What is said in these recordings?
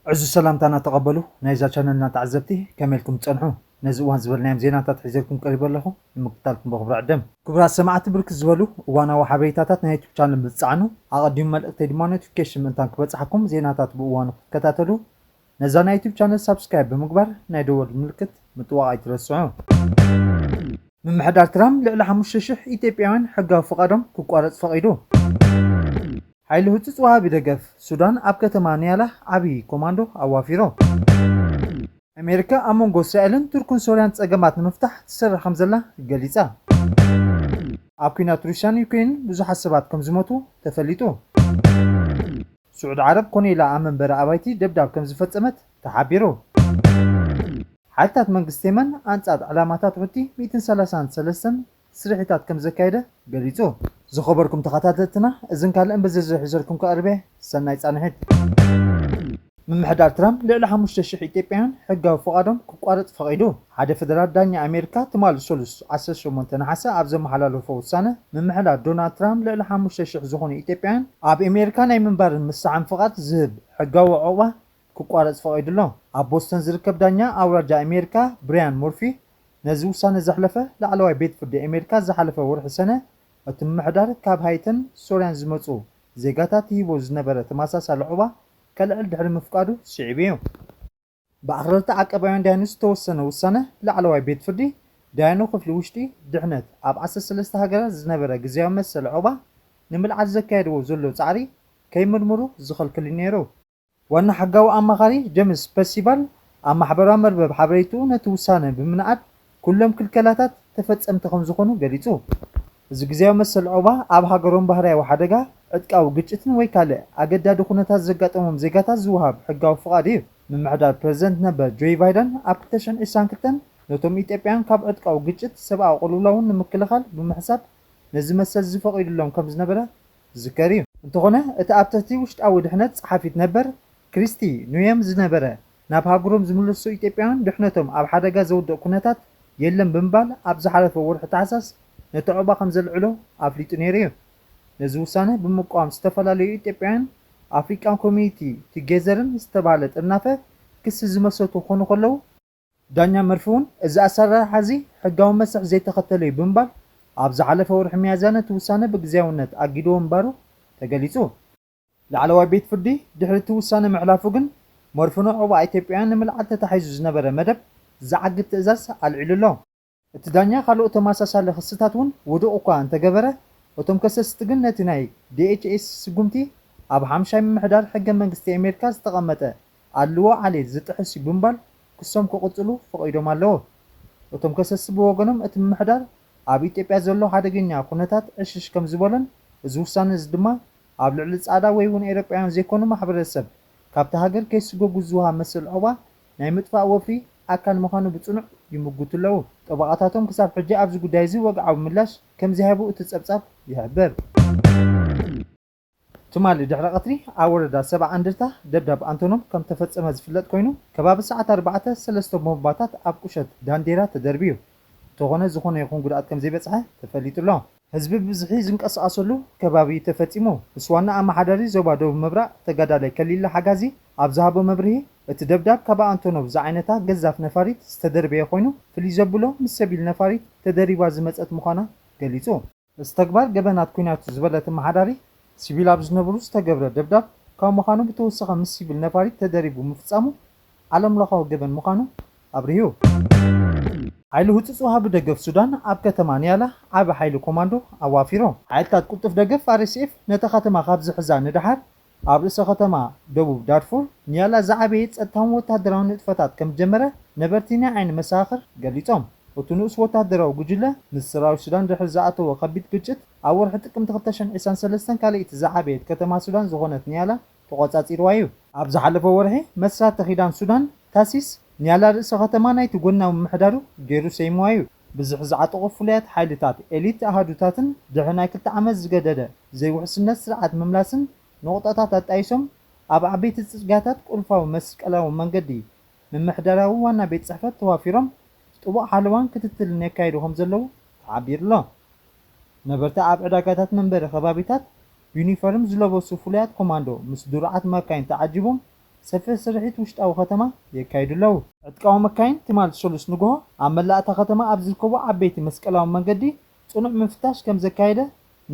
ዕዙዝ ሰላምታና ተቐበሉ ናይዛ ቻነልና ተዓዘብቲ፣ ከመይ ኢልኩም ትጸንሑ? ነዚ እዋን ዝበልናዮም ዜናታት ሒዘልኩም ቀሪበ ኣለኹ፣ ንምክትታልኩም ብኽብሪ ዕደም። ክቡራት ሰማዕቲ፣ ብርክት ዝበሉ እዋናዊ ሓበሬታታት ናይ ዩቱብ ቻነል ምስ ትጸዓኑ፣ ኣቐዲሙ መልእኽተይ ድማ ኖቲፊኬሽን ምእንታን ክበጽሓኩም፣ ዜናታት ብእዋኑ ክትከታተሉ ነዛ ናይ ዩቱብ ቻነል ሳብስክራይብ ብምግባር ናይ ደወል ምልክት ምጥዋቕ ኣይትረስዑ። ምምሕዳር ትራምፕ ልዕሊ ሓሙሽተ ሽሕ ኢትዮጵያውያን ሕጋዊ ፍቓዶም ክቋረጽ ፈቒዱ። ሓይሊ ህጹጽ ወሃቢ ደገፍ ሱዳን ኣብ ከተማ ኒያላ ዓብዪ ኮማንዶ ኣዋፊሩ። ኣሜሪካ ኣብ መንጎ እስራኤልን ቱርክን ሶርያን ጸገማት ንምፍታሕ ትሰርሕ ከም ዘላ ገሊጻ። ኣብ ኲናት ሩስያን ዩክሬንን ብዙሓት ሰባት ከም ዝሞቱ ተፈሊጡ። ስዑዲ ዓረብ ኮነ ኢላ ኣብ መንበሪ ኣባይቲ ደብዳብ ከም ዝፈጸመት ተሓቢሩ። ሓይልታት መንግስቲ የመን ኣንጻር ዕላማታት ሑቲ ሚእትን ሰላሳን ሰለስተን ስርሒታት ከም ዘካየደ ገሊጹ። ዝኸበርኩም ተኸታተልትና፣ እዝን ካልእን ብዝርዝር ሒዘልኩም ክቐርብ እየ። ሰናይ ጻንሒት። ምምሕዳር ትራምፕ ልዕሊ ሓሙሽተ ሽሕ ኢትዮጵያውያን ሕጋዊ ፍቓዶም ክቋረጽ ፈቒዱ። ሓደ ፈደራል ዳኛ ኣሜሪካ ትማሊ ሰሉስ ዓሰርተ ሸሞንተ ነሓሰ ኣብ ዘመሓላለፎ ውሳነ፣ ምምሕዳር ዶናልድ ትራምፕ ልዕሊ ሓሙሽተ ሽሕ ዝኾኑ ኢትዮጵያውያን ኣብ ኣሜሪካ ናይ ምንባርን ምስዓም ፍቓድ ዝህብ ሕጋዊ ዕቑባ ክቋረጽ ፈቒዱ ኣሎ። ኣብ ቦስተን ዝርከብ ዳኛ ኣውራጃ ኣሜሪካ ብራያን ሞርፊ ነዚ ውሳነ ዘሕለፈ፣ ላዕለዋይ ቤት ፍርዲ ኣሜሪካ ዝሓለፈ ወርሒ ሰነ እቲ ምምሕዳር ካብ ሃይትን ሶርያን ዝመጹ ዜጋታት ይህቦ ዝነበረ ተመሳሳሊ ዕቑባ ከልዕል ድሕሪ ምፍቃዱ ስዒቡ እዩ። ብኣኽረርቲ ዓቃባውያን ዳያኑ ዝተወሰነ ውሳነ ላዕለዋይ ቤት ፍርዲ፣ ዳያኑ ክፍሊ ውሽጢ ድሕነት ኣብ ዓሰርተ ሰለስተ ሃገራት ዝነበረ ግዝያዊ መሰል ዕቑባ ንምልዓል ዘካየድዎ ዘለዉ ጻዕሪ ከይምርምሩ ዝኸልክል እዩ ነይሩ። ዋና ሕጋዊ ኣማኻሪ ጀምስ ፐርሲቫል ኣብ ማሕበራዊ መርበብ ሓበሬትኡ ነቲ ውሳነ ብምንኣድ ኩሎም ክልከላታት ተፈጸምቲ ከም ዝኾኑ ገሊጹ። እዚ ግዝያዊ መሰል ዕቑባ ኣብ ሃገሮም ባህርያዊ ሓደጋ፣ ዕጥቃዊ ግጭትን ወይ ካልእ ኣገዳዲ ኩነታት ዘጋጠሞም ዜጋታት ዝወሃብ ሕጋዊ ፍቓድ እዩ። ምምሕዳር ፕረዚደንት ነበር ጆይ ባይደን ኣብ ክልተ ሽሕን ዕስራን ክልተን ነቶም ኢትዮጵያውያን ካብ ዕጥቃዊ ግጭት ሰብኣዊ ቅልውላውን ንምክልኻል ብምሕሳብ ነዚ መሰል ዝፈቒዱሎም ከም ዝነበረ ዝዝከር እዩ። እንተኾነ፣ እቲ ኣብ ትሕቲ ውሽጣዊ ድሕነት ጸሓፊት ነበር ክሪስቲ ኑየም ዝነበረ፣ ናብ ሃገሮም ዝምለሱ ኢትዮጵያውያን ድሕነቶም ኣብ ሓደጋ ዘውድቕ ኩነታት የለን ብምባል ኣብ ዝሓለፈ ወርሒ ታሕሳስ ነቲ ዕቑባ ከም ዘልዕሎ ኣፍሊጡ ነይሩ እዩ። ነዚ ውሳነ ብምቅዋም ዝተፈላለዩ ኢትዮጵያውያን ኣፍሪካን ኮሚኒቲ ቱጌዘርን ዝተባህለ ጥርናፈ ክሲ ዝመሰቱ ክኾኑ ከለዉ፣ ዳኛ መርፊ እውን እዚ ኣሰራርሓ እዚ ሕጋዊ መስርሕ ዘይተኸተለ እዩ ብምባል ኣብ ዝሓለፈ ወርሒ ሚያዝያ ነቲ ውሳነ ብግዝያውነት ኣጊድዎ ምንባሩ ተገሊጹ። ላዕለዋይ ቤት ፍርዲ ድሕሪ እቲ ውሳነ ምሕላፉ ግን፣ መርፊ ንዕቑባ ኢትዮጵያውያን ንምልዓል ተታሒዙ ዝነበረ መደብ ዝዓግት ትእዛዝ ኣልዒሉ ኣሎ። እቲ ዳኛ ካልኦት ተመሳሳሊ ክስታት እውን ውዱቕ እኳ እንተገበረ፣ እቶም ከሰስቲ ግን ነቲ ናይ ዲ ኤች ኤስ ስጉምቲ ኣብ ሓምሻይ ምምሕዳር ሕገ መንግስቲ ኣሜሪካ ዝተቐመጠ ኣልዎ ዓሌት ዝጥሕስ እዩ ብምባል ክሶም ክቕጽሉ ፈቒዶም ኣለዉ። እቶም ከሰስቲ ብወገኖም፣ እቲ ምምሕዳር ኣብ ኢትዮጵያ ዘሎ ሓደገኛ ኩነታት ዕሽሽ ከም ዝበሎን፣ እዚ ውሳነ እዚ ድማ ኣብ ልዕሊ ጻዕዳ ወይ እውን ኤውሮጳውያን ዘይኮኑ ማሕበረሰብ ካብታ ሃገር ከይስጎጉ ዝወሃብ መሰል ዕቑባ ናይ ምጥፋእ ወፍሪ ኣካል ምዃኑ ብጽኑዕ ይምጉቱ ኣለዉ። ጠበቓታቶም ክሳብ ሕጂ ኣብዚ ጉዳይ እዚ ወግዓዊ ምላሽ ከም ዘይሃቡ እቲ ጸብጻብ ይሕብር። ትማሊ ድሕሪ ቀትሪ ኣብ ወረዳ ሰብዓ እንደርታ ደብዳብ ኣንቶኖቭ ከም ተፈጸመ ዝፍለጥ ኮይኑ፣ ከባቢ ሰዓት ኣርባዕተ ሰለስተ ቦምባታት ኣብ ቁሸት ዳንዴራ ተደርብዩ። እንተኾነ፣ ዝኾነ ይኹን ጉድኣት ከም ዘይበጽሐ ተፈሊጡ ኣሎ። ህዝቢ ብብዝሒ ዝንቀሳቐሰሉ ከባቢ እዩ ተፈጺሙ። ምስ ዋና ኣመሓዳሪ ዞባ ደቡብ ምብራቕ ተጋዳላይ ከሊለ ሓጋዚ ኣብ ዝሃቦ መብርሂ፣ እቲ ደብዳብ ካብ ኣንቶኖቭ ዝዓይነታ ገዛፍ ነፋሪት ዝተደርበየ ኮይኑ፣ ፍልይ ዘብሎ ምስ ሰቢል ነፋሪት ተደሪባ ዝመጸት ምዃና ገሊጹ። እዚ ተግባር ገበናት ኲናት እዩ ዝበለ እቲ ኣመሓዳሪ፣ ሲቪል ኣብ ዝነበሩ ዝተገብረ ደብዳብ ካብ ምዃኑ ብተወሳኺ ምስ ሲቪል ነፋሪት ተደሪቡ ምፍጻሙ ዓለምለኻዊ ገበን ምዃኑ ኣብሪሁ። ሓይሊ ህጹጽ ወሃቢ ደገፍ ሱዳን ኣብ ከተማ ኒያላ ዓቢ ሓይሊ ኮማንዶ ኣዋፊሩ። ሓይልታት ቅልጡፍ ደገፍ ኣር ኤስ ኤፍ ነታ ከተማ ካብ ዝሕዛ ንደሓር ኣብ ርእሰ ከተማ ደቡብ ዳርፉር ኒያላ ዝዓበየ ጸጥታውን ወተሃደራውን ንጥፈታት ከም ዝጀመረ ነበርቲ ናይ ዓይኒ መሰኻኽር ገሊጾም። እቲ ንኡስ ወተሃደራዊ ጉጅለ ምስ ሰራዊት ሱዳን ድሕሪ ዝኣተዎ ከቢድ ግጭት ኣብ ወርሒ ጥቅምቲ ክልተ ሽሕን ዕስራን ሰለስተን ካልኣይቲ ዝዓበየት ከተማ ሱዳን ዝኾነት ኒያላ ተቖጻጺርዋ እዩ። ኣብ ዝሓለፈ ወርሒ መስራቲ ኪዳን ሱዳን ታሲስ ኒያላ ርእሰ ከተማ ናይቲ ጎናዊ ምምሕዳሩ ገይሩ ሰይምዋ እዩ። ብዝሒ ዝዓጠቑ ፍሉያት ሓይልታት ኤሊት ኣሃዱታትን ድሕሪ ናይ ክልተ ዓመት ዝገደደ ዘይውሕስነት ስርዓት ምምላስን ነቑጣታት ኣጣይሶም ኣብ ዓበይቲ ጽርግያታት ቁልፋዊ መስቀላዊ መንገዲ ምምሕዳራዊ ዋና ቤት ጽሕፈት ተዋፊሮም ጥቡቕ ሓለዋን ክትትልን የካይዱ ከም ዘለዉ ተሓቢሩ ኣሎ። ነበርቲ ኣብ ዕዳጋታት መንበሪ ከባቢታት ዩኒፎርም ዝለበሱ ፍሉያት ኮማንዶ ምስ ድሩዓት መካይን ተዓጂቦም ሰፊሕ ስርሒት ውሽጣዊ ከተማ የካይዱ ኣለዉ። ዕጥቃዊ መካይን ትማል ሰሉስ ንግሆ ኣብ መላእ እታ ከተማ ኣብ ዝርከቡ ዓበይቲ መስቀላዊ መንገዲ ጽኑዕ ምፍታሽ ከም ዘካየደ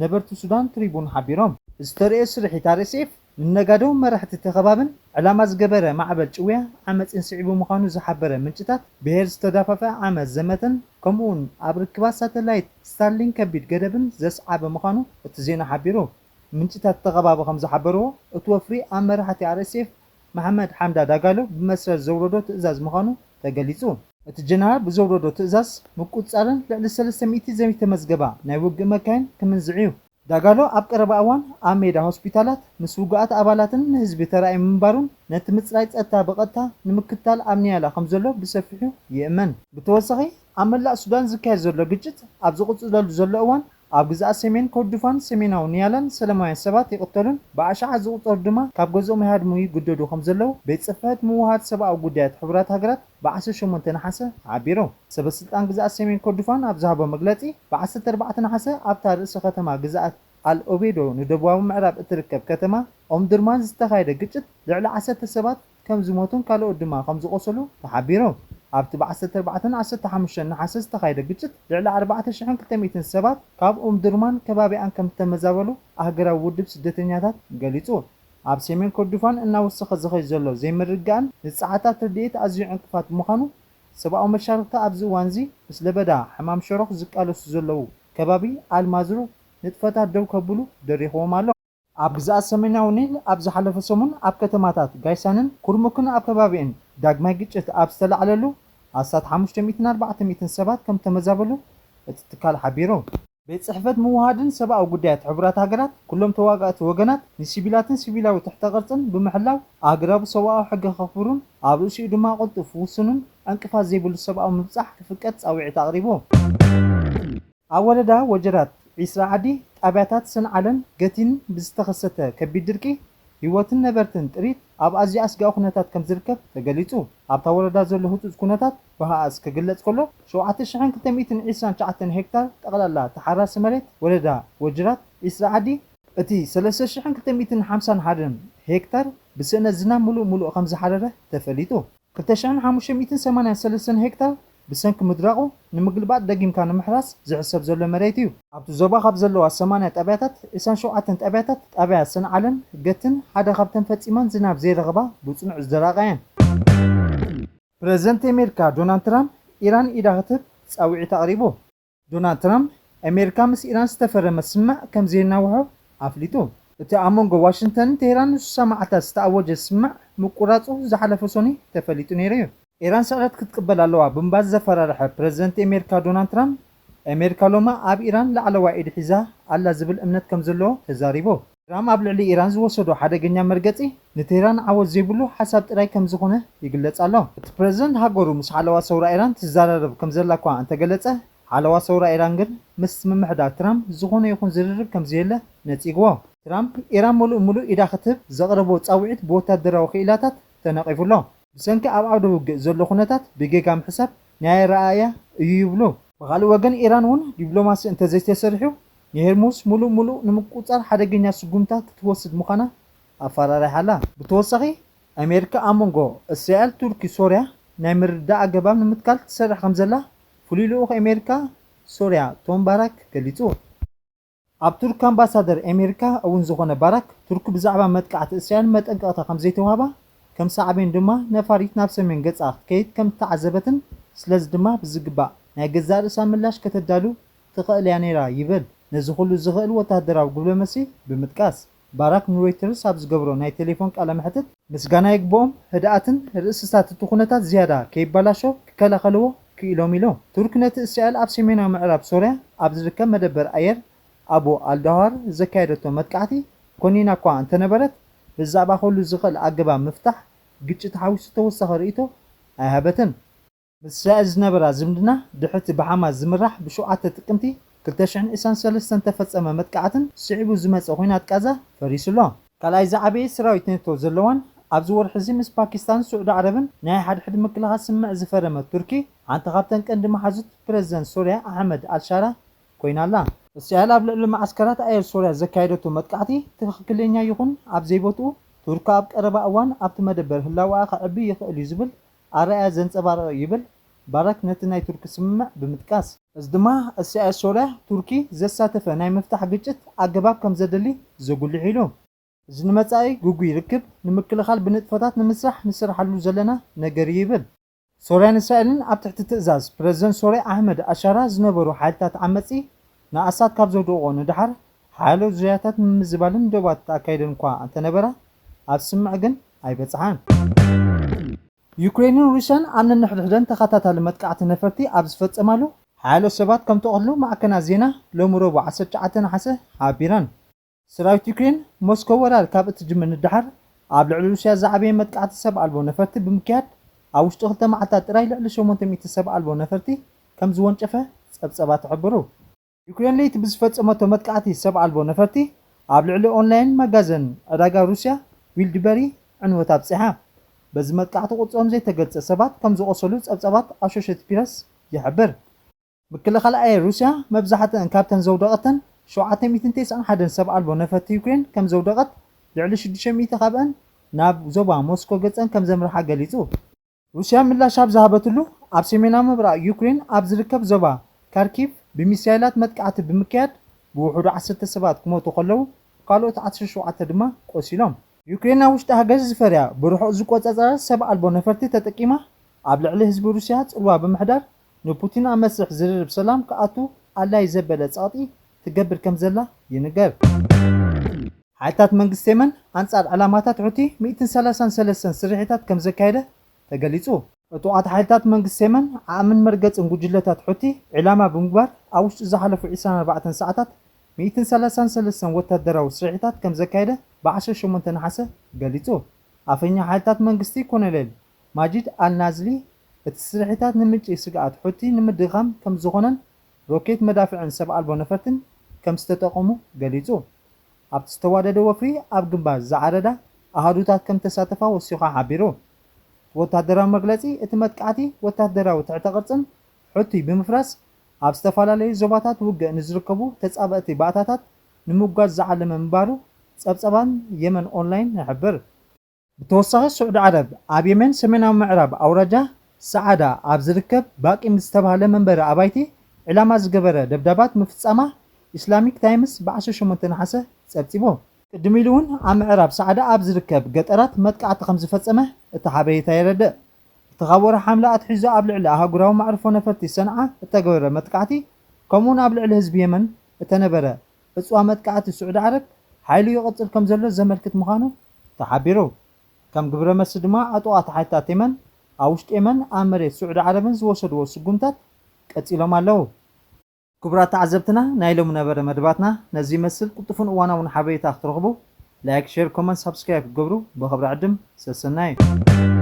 ነበርቲ ሱዳን ትሪቡን ሓቢሮም። ዝተርእዮ ስርሒት ኣር ኤስ ኤፍ ንነጋዶ መራሕቲ እቲ ከባብን ዕላማ ዝገበረ ማዕበል ጭውያ ዓመጽን ስዒቡ ምዃኑ ዝሓበረ ምንጭታት፣ ብሄር ዝተዳፋፈ ዓመጽ ዘመተን ከምኡውን ኣብ ርክባት ሳተላይት ስታርሊንክ ከቢድ ገደብን ዘስዓበ ምዃኑ እቲ ዜና ሓቢሩ። ምንጭታት እቲ ከባቢ ከም ዝሓበርዎ፣ እቲ ወፍሪ ኣብ መራሕቲ ኣር ኤስ ኤፍ መሓመድ ሓምዳ ዳጋሎ ብመስረር ዘውረዶ ትእዛዝ ምዃኑ ተገሊጹ። እቲ ጀነራል ብዘውረዶ ትእዛዝ ምቁጽጻርን ልዕሊ ሰለስተ ሚእቲ ዘይተመዝገባ ናይ ውግእ መካይን ክምንዝዕ እዩ። ዳጋሎ ኣብ ቀረባ እዋን ኣብ ሜዳ ሆስፒታላት ምስ ውጉኣት ኣባላትን ንህዝቢ ተራእዩ ምንባሩን ነቲ ምጽራይ ጸጥታ ብቐጥታ ንምክትታል ኣብ ንያላ ከም ዘሎ ብሰፊሑ ይእመን። ብተወሳኺ ኣብ መላእ ሱዳን ዝካየድ ዘሎ ግጭት ኣብ ዝቕጽለሉ ዘሎ እዋን ኣብ ግዝኣት ሰሜን ኮርዶፋን ሰሜናዊ ንያላን ሰላማውያን ሰባት ይቕተሉን ብኣሽሓት ዝቑጸሩ ድማ ካብ ገዝኦም ይሃድሙ ይግደዱ ከም ዘለዉ ቤት ጽሕፈት ምውሃድ ሰብኣዊ ጉዳያት ሕቡራት ሃገራት ብ ዓሰርተ ሸሞንተ ነሓሰ ሓቢሩ። ሰበ ስልጣን ግዝኣት ሰሜን ኮርዶፋን ኣብ ዝሃቦ መግለጺ ብ ዓሰርተ ኣርባዕተ ነሓሰ ኣብታ ርእሲ ከተማ ግዝኣት ኣል ኦቤዶ ንደቡባዊ ምዕራብ እትርከብ ከተማ ኦምዱርማን ዝተኻየደ ግጭት ልዕሊ ዓሰርተ ሰባት ከም ዝሞቱን ካልኦት ድማ ከም ዝቖሰሉ ተሓቢሩ። ኣብቲ ብ ዓሰርተ ኣርባዕተን ዓሰርተ ሓሙሽተን ነሓሰ ዝተኻየደ ግጭት ልዕሊ ኣርባዕተ ሽሕን ክልተ ሚእትን ሰባት ካብ ኡምዱርማን ከባቢኣን ከም ዝተመዛበሉ ኣህገራዊ ውድብ ስደተኛታት ገሊጹ። ኣብ ሰሜን ኮርዶፋን እናወሰኸ ዝኸይ ዘሎ ዘይምርግጋእን ንጸዓታት ረድኤት ኣዝዩ ዕንቅፋት ብምዃኑ ሰብኣዊ መሻርኽቲ ኣብዚ እዋንዚ ምስ ለበዳ ሕማም ሸሮኽ ዝቃለሱ ዘለዉ ከባቢ ኣልማዝሩ ንጥፈታት ደው ከብሉ ደሪኽዎም ኣሎ። ኣብ ግዝኣት ሰሜናዊ ኒል ኣብ ዝሓለፈ ሰሙን ኣብ ከተማታት ጋይሳንን ኩርሙክን ኣብ ከባቢእን ዳግማይ ግጭት ኣብ ዝተላዕለሉ ኣስታት ሓሙሽተ ሚእትን ኣርባዕተ ሚእትን ሰባት ከም ተመዛበሉ እቲ ትካል ሓቢሩ። ቤት ጽሕፈት ምውሃድን ሰብኣዊ ጉዳያት ሕቡራት ሃገራት ኩሎም ተዋጋእቲ ወገናት ንሲቪላትን ሲቪላዊ ትሕተ ቅርጽን ብምሕላው ኣህግራዊ ሰብኣዊ ሕጊ ከኽብሩን ኣብ ርእሲኡ ድማ ቅልጡፍ ውሱንን ዕንቅፋት ዘይብሉ ሰብኣዊ ምብጻሕ ክፍቀድ ጻውዒት ኣቕሪቡ። ኣብ ወረዳ ወጀራት ዒስራ ዓዲ ጣብያታት ሰንዓለን ገቲን ብዝተኸሰተ ከቢድ ድርቂ ህይወትን ነበርትን ጥሪት ኣብ ኣዝዩ ኣስጋኢ ኩነታት ከም ዝርከብ ተገሊጹ። ኣብታ ወረዳ ዘሎ ህጹጽ ኩነታት ብሃኣስ ክግለጽ ከሎ ሸውዓተ ሽሕን ክልተ ሚእትን ዒስራን ትሽዓተን ሄክታር ጠቕላላ ተሓራሲ መሬት ወረዳ ወጀራት ዒስራ ዓዲ እቲ ሰለስተ ሽሕን ክልተ ሚእትን ሓምሳን ሓደን ሄክታር ብስእነት ዝናብ ምሉእ ምሉእ ከም ዝሓረረ ተፈሊጡ። ክልተ ሽሕን ሓሙሽተ ሚእትን ሰማንያን ሰለስተን ሄክታር ብሰንኪ ምድራቑ ንምግልባጥ ደጊምካ ንምሕራስ ዝሕሰብ ዘሎ መሬት እዩ። ኣብቲ ዞባ ካብ ዘለዋ ሰማንያ ጣብያታት ዒስራን ሸውዓተን ጣብያታት ጣብያ ሰንዓለን ገትን ሓደ ካብተን ፈጺመን ዝናብ ዘይረኸባ ብጽኑዕ ዝደረቓ እየን። ፕረዚደንት ኣሜሪካ ዶናልድ ትራምፕ ኢራን ኢዳ ክትህብ ጻውዒት ኣቕሪቡ። ዶናልድ ትራምፕ ኣሜሪካ ምስ ኢራን ዝተፈረመ ስምምዕ ከም ዘየናውሖ ኣፍሊጡ። እቲ ኣብ መንጎ ዋሽንግተንን ቴህራን ንስሳ መዓልታት ዝተኣወጀ ስምምዕ ምቁራጹ ዝሓለፈ ሰኑይ ተፈሊጡ ነይሩ እዩ። ኢራን ስዕረት ክትቅበል ኣለዋ ብምባል ዘፈራርሐ ፕረዚደንት ኣሜሪካ ዶናልድ ትራምፕ ኣሜሪካ ሎማ ኣብ ኢራን ላዕለዋይ ኢድ ሒዛ ኣላ ዝብል እምነት ከም ዘለዎ ተዛሪቡ። ትራምፕ ኣብ ልዕሊ ኢራን ዝወሰዶ ሓደገኛ መርገጺ ንቴህራን ዓወት ዘይብሉ ሓሳብ ጥራይ ከም ዝኾነ ይግለጽ ኣሎ። እቲ ፕረዚደንት ሃገሩ ምስ ሓለዋ ሰውራ ኢራን ትዘራረብ ከም ዘላ እኳ እንተገለጸ፣ ሓለዋ ሰውራ ኢራን ግን ምስ ምምሕዳር ትራምፕ ዝኾነ ይኹን ዝርርብ ከም ዘየለ ነጺግዎ። ትራምፕ ኢራን ምሉእ ምሉእ ኢዳ ክትህብ ዘቕረቦ ጻውዒት ብወታደራዊ ክኢላታት ተነቒፉ ኣሎ። ብሰንኪ ኣብ ዓውደ ውግእ ዘሎ ኩነታት ብጌጋ ምሕሳብ ናይ ኣረኣእያ እዩ ይብሉ። ብኻልእ ወገን ኢራን እውን ዲፕሎማሲ እንተዘይተሰሪሑ ንሄርሙዝ ምሉእ ምሉእ ንምቁጽጻር ሓደገኛ ስጉምታት ክትወስድ ምዃና ኣፈራሪሓ ኣላ። ብተወሳኺ ኣሜሪካ ኣብ መንጎ እስራኤል፣ ቱርኪ፣ ሶርያ ናይ ምርድዳእ ኣገባብ ንምትካል ትሰርሕ ከም ዘላ ፍሉይ ልኡኽ ኣሜሪካ ሶርያ ቶም ባራክ ገሊጹ። ኣብ ቱርክ ኣምባሳደር ኣሜሪካ እውን ዝኾነ ባራክ ቱርክ ብዛዕባ መጥቃዕቲ እስራኤል መጠንቀቕታ ከም ዘይተዋህባ ከም ሳዕቤን ድማ ነፋሪት ናብ ሰሜን ገጻ ክትከይድ ከም ዝተዓዘበትን ስለዚ ድማ ብዝግባእ ናይ ገዛእ ርእሳ ምላሽ ከተዳሉ ትኽእል እያ ነይራ ይብል። ነዚ ኩሉ ዝኽእል ወተሃደራዊ ግብረ መልሲ ብምጥቃስ፣ ባራክ ንሮይተርስ ኣብ ዝገብሮ ናይ ቴሌፎን ቃለ መሕትት፣ ምስጋና ይግብኦም፣ ህድኣትን ርእስታት እቲ ኩነታት ዝያዳ ከይበላሾ ክከላኸልዎ ክኢሎም ኢሉ። ቱርክ ነቲ እስራኤል ኣብ ሰሜናዊ ምዕራብ ሶርያ ኣብ ዝርከብ መደበር ኣየር ኣቡ ኣልዳሃር ዘካየደቶ መጥቃዕቲ ኮኒና እኳ እንተነበረት፣ ብዛዕባ ኩሉ ዝኽእል ኣገባብ ምፍታሕ ግጭት ሓዊሱ ተወሳኺ ርእይቶ ኣይሃበትን። ምስ እስራኤል ዝነበራ ዝምድና ድሕርቲ ብሓማስ ዝምራሕ ብሸውዓተ ጥቅምቲ ክልተ ሽሕን ዕስራን ሰለስተን ተፈጸመ መጥቃዕትን ስዒቡ ዝመጸ ኲናት ቃዛ ፈሪሱ ኣሎ። ካልኣይ ዝዓበየ ሰራዊት ኔቶ ዘለዋን ኣብዚ ወርሒ እዚ ምስ ፓኪስታን ስዑዲ ዓረብን ናይ ሓድሕድ ምክልኻል ስምምዕ ዝፈረመት ቱርኪ ሓንቲ ካብተን ቀንዲ መሓዙት ፕረዚደንት ሶርያ ኣሕመድ ኣልሻራ ኮይና ኣላ። እስራኤል ኣብ ልዕሊ መዓስከራት ኣየር ሶርያ ዘካየደቶ መጥቃዕቲ ትኽክለኛ ይኹን ኣብ ዘይቦትኡ ቱርኪ ኣብ ቀረባ እዋን ኣብቲ መደበር ህላወኣ ከዕቢ ይኽእል እዩ ዝብል ኣረኣእያ ዘንጸባረቐ እዩ ይብል ባራክ ነቲ ናይ ቱርኪ ስምምዕ ብምጥቃስ። እዚ ድማ እስራኤል ሶርያ ቱርኪ ዘሳተፈ ናይ ምፍታሕ ግጭት ኣገባብ ከም ዘድሊ ዘጉልሕ ኢሉ። እዚ ንመጻኢ ግጉይ ርክብ ንምክልኻል ብንጥፈታት ንምስራሕ ንሰርሓሉ ዘለና ነገር እዩ ይብል። ሶርያን እስራኤልን ኣብ ትሕቲ ትእዛዝ ፕረዚደንት ሶርያ ኣሕመድ ኣሻራ ዝነበሩ ሓይልታት ዓመጺ ንኣሳድ ካብ ዘውደቕዎ ንደሓር ሓያሎ ዙርያታት ምምዝባልን ዶባት ኣካይደን እኳ እንተነበራ ኣብ ስምምዕ ግን ኣይበጽሓን። ዩክሬንን ሩስያን ኣብ ነንሕድሕደን ተኸታታሊ መጥቃዕቲ ነፈርቲ ኣብ ዝፈጸማሉ ሓያሎ ሰባት ከም ተቐትሉ ማዕከናት ዜና ሎሚ ረቡዕ ዓሰርተ ትሽዓተ ነሓሰ ሓቢረን። ሰራዊት ዩክሬን ሞስኮ ወራር ካብ እትጅምር ንደሓር ኣብ ልዕሊ ሩስያ ዝዓበየ መጥቃዕቲ ሰብ ኣልቦ ነፈርቲ ብምክያድ ኣብ ውሽጢ ክልተ መዓልታት ጥራይ ልዕሊ ሸሞንተ ሚእቲ ሰብ ኣልቦ ነፈርቲ ከም ዝወንጨፈ ጸብጸባት ይሕብሩ። ዩክሬን ለይቲ ብዝፈጸመቶ መጥቃዕቲ ሰብ ኣልቦ ነፈርቲ ኣብ ልዕሊ ኦንላይን መጋዘን ዕዳጋ ሩስያ ዊልድበሪ ዕንወት ኣብጺሓ። በዚ መጥቃዕቲ ቁጽሮም ዘይተገልጸ ሰባት ከም ዝቖሰሉ ጸብጻባት ኣሶሼትድ ፕረስ ይሕብር። ምክልኻል ኣየር ሩስያ መብዛሕትአን ካብተን ዘውደቐተን ሸውዓተ ሚእትን ተስዓን ሓደን ሰብ ኣልቦ ነፈርቲ ዩክሬን ከም ዘውደቐት ልዕሊ ሽዱሽተ ሚእቲ ካብአን ናብ ዞባ ሞስኮ ገጸን ከም ዘምርሓ ገሊጹ። ሩስያ ምላሽ ኣብ ዝሃበትሉ ኣብ ሰሜናዊ ምብራቕ ዩክሬን ኣብ ዝርከብ ዞባ ካርኪቭ ብሚሳይላት መጥቃዕቲ ብምክያድ ብውሑዱ ዓሰርተ ሰባት ክሞቱ ከለዉ ካልኦት ዓሰርተ ሸውዓተ ድማ ቆሲሎም። ዩክሬን ኣብ ውሽጢ ሃገር ዝፈርያ ብርሑቕ ዝቆጻጸራ ሰብ ኣልቦ ነፈርቲ ተጠቂማ ኣብ ልዕሊ ህዝቢ ሩስያ ጽልዋ ብምሕዳር ንፑቲን ኣብ መስርሕ ዝርርብ ሰላም ክኣቱ ኣላይ ዘበለ ጸቕጢ ትገብር ከም ዘላ ይንገር። ሓይልታት መንግስቲ የመን ኣንጻር ዕላማታት ሑቲ ሚእትን ሰላሳን ሰለስተን ስርሒታት ከም ዘካየደ ተገሊጹ። ዕጡቓት ሓይልታት መንግስቲ የመን ዓቕምን መርገጽን ጉጅለታት ሑቲ ዒላማ ብምግባር ኣብ ውሽጢ ዝሓለፉ ዕስራን ኣርባዕተን ሰዓታት ሚእትን ሰላሳን ሰለስተን ወታደራዊ ስርሒታት ከም ዘካየደ ብዓሰርተ ሸሞንተ ነሓሰ ገሊጹ። ኣፈኛ ሓይልታት መንግስቲ ኮሎኔል ማጂድ ኣልናዝሊ እቲ ስርሒታት ንምንጪ ስግኣት ሑቲ ንምድኻም ከም ዝኾነን ሮኬት መዳፍዕን ሰብ ኣልቦ ነፈርትን ከም ዝተጠቐሙ ገሊጹ። ኣብቲ ዝተዋደደ ወፍሪ ኣብ ግንባር ዝዓረዳ ኣሃዱታት ከም ተሳተፋ ወሲኹ ሓቢሩ። እቲ ወታደራዊ መግለጺ እቲ መጥቃዕቲ ወታደራዊ ትሕተ ቅርጽን ሑቲ ብምፍራስ ኣብ ዝተፈላለዩ ዞባታት ውግእ ንዝርከቡ ተጻበእቲ ባእታታት ንምጉጋዝ ዝዓለመ ምንባሩ ጸብጸባን የመን ኦንላይን ይሕብር። ብተወሳኺ ስዑዲ ዓረብ ኣብ የመን ሰሜናዊ ምዕራብ ኣውራጃ ሰዓዳ ኣብ ዝርከብ ባቂም ዝተባህለ መንበሪ ኣባይቲ ዕላማ ዝገበረ ደብዳባት ምፍጻማ ኢስላሚክ ታይምስ ብዓሰርተ ሸሞንተ ነሓሰ ጸብጺቡ። ቅድም ኢሉ እውን ኣብ ምዕራብ ሰዓዳ ኣብ ዝርከብ ገጠራት መጥቃዕቲ ከም ዝፈጸመ እቲ ሓበሬታ የረድእ። እቲ ካብ ወርሒ ሓምለ ኣትሒዙ ኣብ ልዕሊ ኣህጉራዊ መዕርፎ ነፈርቲ ሰንዓ እተገበረ መጥቃዕቲ ከምኡውን ኣብ ልዕሊ ህዝቢ የመን እተነበረ ዕጽዋ መጥቃዕቲ ስዑዲ ዓረብ ሓይሉ ይቕጽል ከም ዘሎ ዘመልክት ምዃኑ ተሓቢሩ። ከም ግብረ መልሲ ድማ ዕጡቓት ሓይልታት የመን ኣብ ውሽጢ የመን ኣብ መሬት ስዑዲ ዓረብን ዝወሰድዎ ስጉምታት ቀጺሎም ኣለዉ። ክቡራት ተዓዘብትና ናይ ሎሚ ነበረ መደባትና ነዚ ይመስል። ቅልጡፍን እዋናውን ሓበሬታ ክትረኽቡ ላይክ፣ ሼር፣ ኮመንት፣ ሳብስክራይብ ክትገብሩ ብኽብሪ ዕድም ሰሰናዩ።